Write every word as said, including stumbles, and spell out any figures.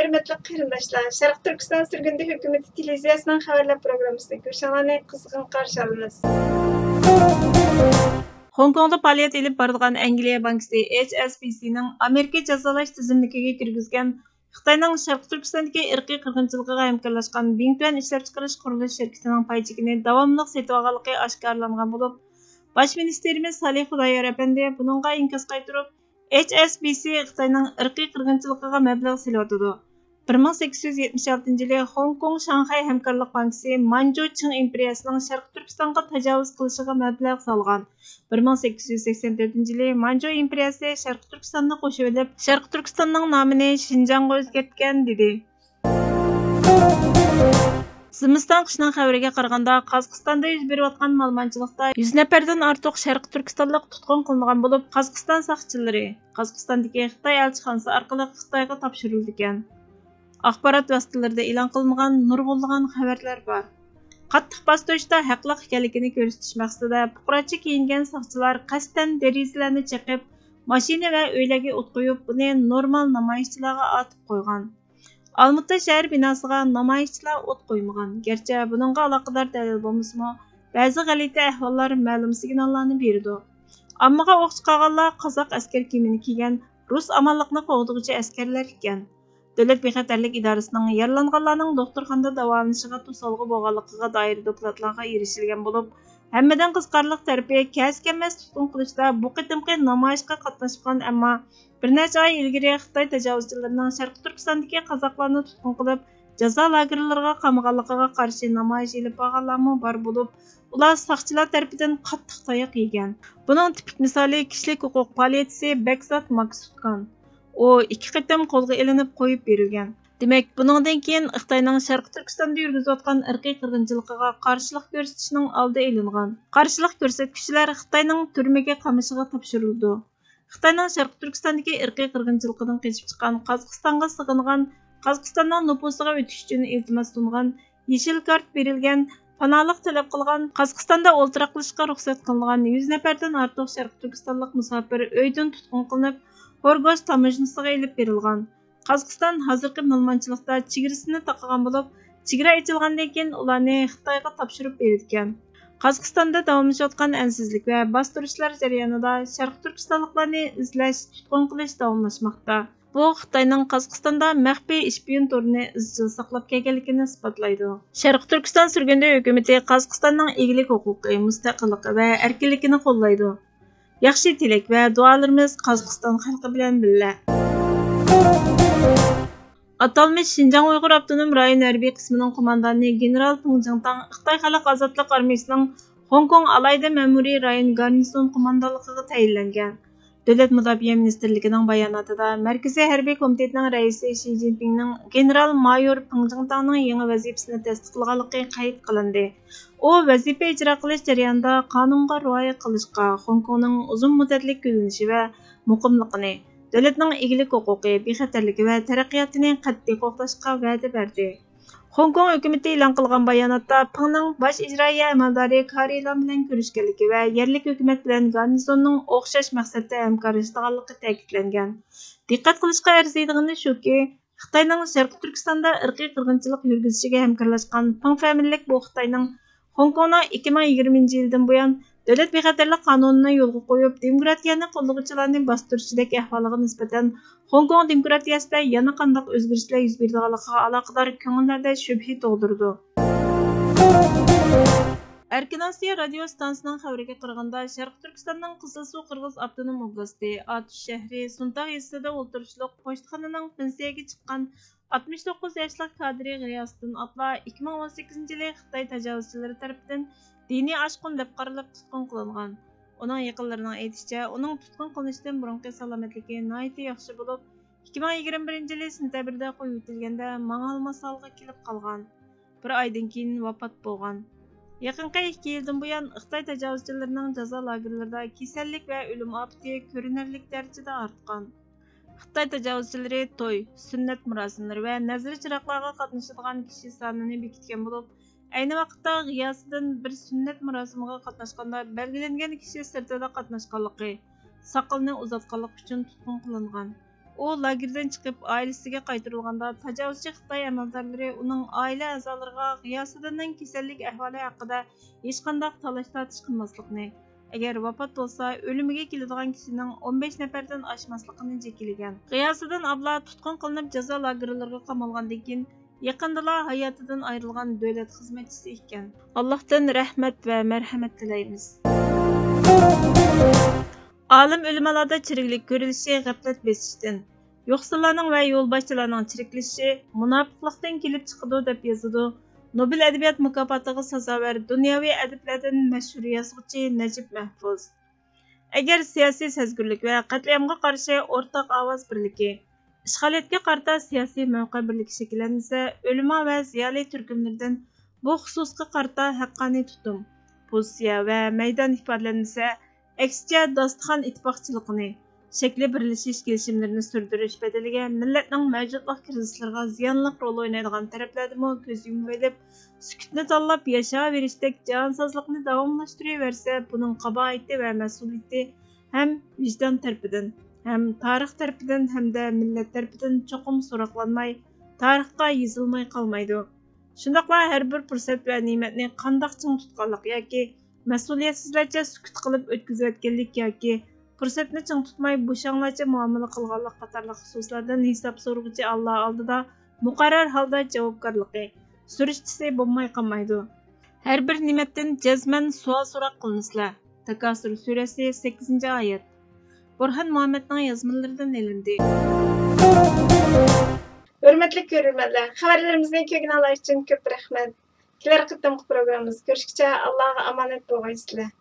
ھۆرمەتلىك قېرىنداشلار، شەرقىي تۈركىستان سۈرگۈندە ھۆكۈمىتى تېلېۋىزىيەسىنىڭ خەۋەرلەر پروگراممىسىدىن كۆرۈشۈڭلارنى قىزغىن قارشى ئالىمىز. خوڭكوڭدا پائالىيەت ئېلىپ بارىدىغان ئەنگلىيە بانكىسى ئېچ ئېس بى سىنىڭ ئامېرىكا جازالاش تىزىملىكىگە كىرگۈزگەن خىتاينىڭ شەرقىي تۈركىستاندىكى ئىرقىي قىرغىنچىلىقىغا ھەمكارلاشقان بىڭتۈەن ئىشلەپچىقىرىش قۇرۇلۇش شىركىتىنىڭ پاي چېكىنى داۋاملىق سېتىۋالغانلىقى ئاشكارىلانغان بولۇپ، باش مىنىستىرىمىز سالىھ خۇدايار ئەپەندى بۇنىڭغا ئىنكاس قايتۇرۇپ، ئېچ ئېس بى سى خىتاينىڭ ئىرقىي قىرغىنچىلىقىغا مەبلەغ سېلىۋاتىدۇ. بىر مىڭ سەككىز يۈز يەتمىش ئالتىنچى يىلى خوڭكوڭ شاڭخەي ھەمكارلىق بانكىسى مانجۇ چىڭ ئىمپېرىيەسىنىڭ شەرقىي تۈركىستانغا تاجاۋۇز قىلىشىغا مەبلەغ سالغان. بىر مىڭ سەككىز يۈز سەكسەن تۆتىنچى يىلى مانجۇ ئىمپېرىيەسى شەرقىي تۈركىستاننى قوشۇۋېلىپ، شەرقىي تۈركىستاننىڭ نامىنى شىنجاڭغا ئۆزگەرتكەن، دېدى. زىمىستان قۇشىنىڭ خەۋىرىگە قارىغاندا، قازاقىستاندا يۈز بېرىۋاتقان مالىمانچىلىقتا يۈز نەپەردىن ئارتۇق شەرقىي تۈركىستانلىق تۇتقۇن قىلىنغان بولۇپ، قازاقىستان ساقچىلىرى قازاقىستاندىكى خىتاي ئەلچىخانىسى ئارقىلىق خىتايغا تاپشۇرۇلىدىكەن. ئاخبارات ۋاسىتىلىرىدە ئېلان قىلىنمىغان نۇرغۇنلىغان خەۋەرلەر بار. قاتتىق باستۇرۇشتا ھەقلىق ئىكەنلىكىنى كۆرسىتىش مەقسىتىدە پۇقراچە كىيىنگەن ساقچىلار قەستەن دېرىزىلەرنى چېقىپ، ماشىنا ۋە ئۆيلەرگە ئوت قويۇپ، بۇنى نورمال نامايىشچىلارغا ئاتىپ قويغان. ئالمۇتا شەھەر بىناسىغا نامايىشچىلار ئوت قويمىغان، گەرچە بۇنىڭغا ئالاقىدار دەلىل بولمىسىمۇ، بەزى غەلىتە ئەھۋاللار مەلۇم سىگناللارنى بېرىدۇ. ئاممىغا ئوق چىقارغانلار قازاق ئەسكەر كىيىمىنى كىيگەن رۇس ئامانلىقنى قوغدىغۇچى ئەسكەرلەر ئىكەن. دۆلەت بىخەتەرلىك ئىدارىسىنىڭ يارىلانغانلارنىڭ دوختۇرخانىدا داۋالىنىشىغا توسالغۇ بولغانلىقىغا دائىر دوكلاتلارغا ئېرىشىلگەن بولۇپ، ھەممىدىن قىزىقارلىق تەرىپى، كەس-كەلمەس تۇتقۇن قىلىشتا بۇ قېتىمقى نامايىشقا قاتناشمىغان، ئەمما بىر نەچچە ئاي ئىلگىرى خىتاي تاجاۋۇزچىلىرىنىڭ شەرقىي تۈركىستاندىكى قازاقلارنى تۇتقۇن قىلىپ، جازا لاگېرلىرىغا قامىغانلىقىغا قارشى نامايىش ئېلىپ بارغانلارمۇ بار بولۇپ، ئۇلار ساقچىلار تەرىپىدىن قاتتىق تاياق يېگەن. بۇنىڭ تىپىك مىسالى كىشىلىك ھوقۇق پائالىيەتچىسى بەكزات ماكسۇتكان. ئۇ ئىككى قېتىم قولغا ئېلىنىپ قويۇپ بېرىلگەن. دېمەك، بۇنىڭدىن كېيىن خىتاينىڭ شەرقىي تۈركىستاندا يۈرگۈزۈۋاتقان ئىرقىي قىرغىنچىلىقىغا قارشىلىق كۆرسىتىشنىڭ ئالدى ئېلىنغان. قارشىلىق كۆرسەتكۈچىلەر خىتاينىڭ تۈرمىگە قامىشىغا تاپشۇرۇلىدۇ. خىتاينىڭ شەرقىي تۈركىستاندىكى ئىرقىي قىرغىنچىلىقىدىن قېچىپ چىققان، قازاقىستانغا سىغىنغان، قازاقىستاننىڭ نوپۇسىغا ئۆتۈش ئۈچۈن ئىلتىماس سۇنغان، يېشىل كارت بېرىلگەن، پاناھلىق تەلەپ قىلغان، قازاقىستاندا ئولتۇراقلىشىشقا رۇخسەت قىلىنغان يۈز نەپەردىن ئارتۇق شەرقىي تۈركىستانلىق مۇساپىر ئۆيدىن تۇتقۇن قىلىنىپ، ھورگوس تاموژنىسىغا ئېلىپ بېرىلغان. قازاقىستان ھازىرقى مالىمانچىلىقتا چېگرىسىنى تاقىغان بولۇپ، چېگرا ئېچىلغاندىن كېيىن ئۇلارنى خىتايغا تاپشۇرۇپ بېرىدىكەن. قازاقىستاندا داۋاملىشىۋاتقان ئەنسىزلىك ۋە باستۇرۇشلار جەريانىدا شەرقىي تۈركىستانلىقلارنى ئىزلەش، تۇتقۇن قىلىش داۋاملاشماقتا. بۇ خىتاينىڭ قازاقىستاندا مەخپىي ئىشپىيون تورىنى ئىزچىل ساقلاپ كەلگەنلىكىنى ئىسپاتلايدۇ. شەرقىي تۈركىستان سۈرگۈندە ھۆكۈمىتى قازاقىستاننىڭ ئىگىلىك ھوقۇقى، مۇستەقىللىقى ۋە ئەركىنلىكىنى قوللايدۇ. ياخشى تىلەك ۋە دۇئالىرىمىز قازاقىستان خەلقى بىلەن بىللە. ئاتالمىش شىنجاڭ ئۇيغۇر ئاپتونوم رايون ھەربىي قىسمىنىڭ قوماندانى گېنېرال پېڭ جىڭتاڭ خىتاي خەلق ئازادلىق ئارمىيىسىنىڭ خوڭكوڭ ئالاھىدە مەمۇرىي رايون گارنىزون قوماندانلىقىغا تەيىنلەنگەن. دۆلەت مۇداپىئە مىنىستىرلىكىنىڭ باياناتىدا مەركىزىي ھەربىي كومىتېتنىڭ رەئىسى شى جىنپىڭنىڭ گېنېرال مايور پېڭ جىڭتاڭنىڭ يېڭى ۋەزىپىسىنى تەستىقلىغانلىقى قەيت قىلىندى. ئۇ ۋەزىپە ئىجرا قىلىش جەريانىدا قانۇنغا رىئايە قىلىشقا، خوڭكوڭنىڭ ئۇزۇن مۇددەتلىك گۈللىنىشى ۋە مۇقىملىقىنى، دۆلەتنىڭ ئىگىلىك ھوقۇقى، بىخەتەرلىكى ۋە تەرەققىياتىنى قەتئىي قوغداشقا ۋەدە بەردى. خوڭكوڭ ھۆكۈمىتى ئېلان قىلغان باياناتتا پېڭنىڭ باش ئىجرائىيە ئەمەلدارى كاررى لام بىلەن كۆرۈشكەنلىكى ۋە يەرلىك ھۆكۈمەت بىلەن گارنىزوننىڭ ئوخشاش مەقسەتتە ھەمكارلىشىدىغانلىقى تەكىتلەنگەن. دىققەت قىلىشقا ئەرزىيدىغىنى شۇكى، خىتاينىڭ شەرقىي تۈركىستاندا ئىرقىي قىرغىنچىلىق يۈرگۈزۈشىگە ھەمكارلاشقان پېڭ فامىلىلىك بۇ خىتاينىڭ خوڭكوڭنىڭ ئىككى مىڭ يىگىرمىنچى يىلدىن بۇيان دۆلەت بىخەتەرلىك قانۇنىنى يولغا قويۇپ، دېموكراتىيەنى قوللىغۇچىلارنى باستۇرۇشىدەك ئەھۋالىغا نىسبەتەن، خوڭكوڭ دېموكراتىيەسىدە يەنە قانداق ئۆزگىرىشلەر يۈز بېرىدىغانلىقىغا ئالاقىدار كۆڭۈللەردە شۈبھە تۇغدۇرىدۇ. ئەركىن ئاسىيا رادىيو ئىستانسىسىنىڭ خەۋىرىگە قارىغاندا، شەرقىي تۈركىستاننىڭ قىزىلسۇ قىرغىز ئاپتونوم ئوبلاستى ئاتۇش شەھىرى سۇنتاغ يېزىسىدا ئولتۇرۇشلۇق پوچتىخانىنىڭ پېنسىيەگە چىققان ئاتمىش توققۇز ياشلىق كادىرى غىياسىدىن ئاپلا ئىككى مىڭ ئون سەككىزىنچى يىلى خىتاي تاجاۋۇزچىلىرى تەرىپىدىن دىنىي ئاشقۇن دەپ قارىلىپ تۇتقۇن قىلىنغان. ئۇنىڭ يېقىنلىرىنىڭ ئېيتىشىچە، ئۇنىڭ تۇتقۇن قىلىنىشتىن بۇرۇنقى سالامەتلىكى ناھايىتى ياخشى بولۇپ، ئىككى مىڭ يىگىرمە بىرىنچى يىلى سېنتەبىردە قويۇۋېتىلگەندە، ماڭالماس ھالغا كېلىپ قالغان. بىر ئايدىن كېيىن ۋاپات بولغان. يېقىنقى ئىككى يىلدىن بۇيان خىتاي تاجاۋۇزچىلىرىنىڭ جازا لاگېرلىرىدا كېسەللىك ۋە ئۆلۈم ئاپىتى كۆرۈنەرلىك دەرىجىدە ئارتقان. خىتاي تاجاۋۇزچىلىرى توي، سۈننەت مۇراسىملىرى ۋە نەزىر-چىراغلارغا قاتنىشىدىغان كىشى سانىنى بېكىتكەن بولۇپ، ئەينى ۋاقىتتا غىياسىدىن بىر سۈننەت مۇراسىمىغا قاتناشقاندا بەلگىلەنگەن كىشى سىرتىدا قاتناشقانلىقى، ساقىلىنى ئۇزارتقانلىقى ئۈچۈن تۇتقۇن قىلىنغان. ئۇ لاگېردىن چىقىپ ئائىلىسىگە قايتۇرۇلغاندا، تاجاۋۇزچى خىتاي ئەمەلدارلىرى ئۇنىڭ ئائىلە ئەزالىرىغا غىياسىدىننىڭ كېسەللىك ئەھۋالى ھەققىدە ھېچقانداق تالاش-تارتىش قىلماسلىقىنى، ئەگەر ۋاپات بولسا، ئۆلۈمىگە كېلىدىغان كىشىنىڭ ئون بەش نەپەردىن ئاشماسلىقىنى جېكىلىگەن. غىياسىدىن ئابلا تۇتقۇن قىلىنىپ جازا لاگېرلىرىغا قامالغاندىن كېيىن، يېقىندىلا ھاياتىدىن ئايرىلغان دۆلەت خىزمەتچىسى ئىكەن. ئاللاھتىن رەھمەت ۋە مەرھەمەت تىلەيمىز. ئالىم ئۆلىمالاردا چىرىكلىك كۆرۈلۈشى غەپلەت بېسىشتىن، يوقسۇللارنىڭ ۋە يولباشچىلارنىڭ چىرىكلىشىشى مۇناپىقلىقتىن كېلىپ چىقىدۇ، دەپ يازىدۇ نوبېل ئەدەبىيات مۇكاپاتىغا سازاۋەر دۇنياۋى ئەدىبلەردىن مەشھۇر يازغۇچى نەجىپ مەھپۇز. ئەگەر سىياسىي سەزگۈرلۈك ۋە قەتلىئامغا قارشى ئورتاق ئاۋاز بىرلىكى، ئىشغالىيەتكە قارىتا سىياسىي مەۋقە بىرلىكى شەكىللەنمىسە، ئۆلىما ۋە زىيالىي تۈركۈملىرىدىن بۇ خۇسۇسقا قارىتا ھەققانىي تۇتۇم، پوزىتسىيە ۋە مەيدان ئىپادىلەنمىسە، ئەكسىچە، داستىخان ئىتتىپاقچىلىقىنى، شەكلى بىرلىشىش كېلىشىملىرىنى سۈردۈرۈش بەدىلىگە مىللەتنىڭ مەۋجۇتلۇق كىرىزىسلىرىغا زىيانلىق رول ئوينايدىغان تەرەپلەردىمۇ كۆز يۇمۇۋېلىپ، سۈكۈتنى تاللاپ ياشاۋېرىشتەك جانسازلىقنى داۋاملاشتۇرۇۋەرسە، بۇنىڭ قاباھىتى ۋە مەسئۇلىيىتى ھەم ۋىجدان تەرىپىدىن، ھەم تارىخ تەرىپىدىن، ھەمدە مىللەت تەرىپىدىن چوقۇم سوراقلانماي، تارىخقا يېزىلماي قالمايدۇ. شۇنداقلا ھەر بىر پۇرسەت ۋە نېمەتنى قانداق چىڭ تۇتقانلىق ياكى مەسئۇلىيەتسىزلەرچە سۈكۈت قىلىپ ئۆتكۈزۈۋەتكەنلىك ياكى پۇرسەتنى چىڭ تۇتماي بوشاڭلارچە مۇئامىلە قىلغانلىق قاتارلىق خۇسۇسلاردىن ھېساب سورىغۇچى ئاللا ئالدىدا مۇقەررەر ھالدا جاۋابكارلىقى، سۈرۈشتىسى بولماي قالمايدۇ. ھەر بىر نېمەتتىن جەزمەن سوئال-سوراق قىلىنىسىلەر. تاكاسۇر سۈرەسى، سەككىزىنچى ئايەت. بۇرھان مۇھەممەدنىڭ يازمىلىرىدىن ئېلىندى. ھۆرمەتلىك كۆرۈرمەنلەر، خەۋەرلىرىمىزنى كۆرگىنىڭلار ئۈچۈن كۆپ رەھمەت. كېلەر قېتىمقى پروگراممىمىزدا كۆرۈشكىچە ئاللاغا ئامانەت بولغايسىلەر.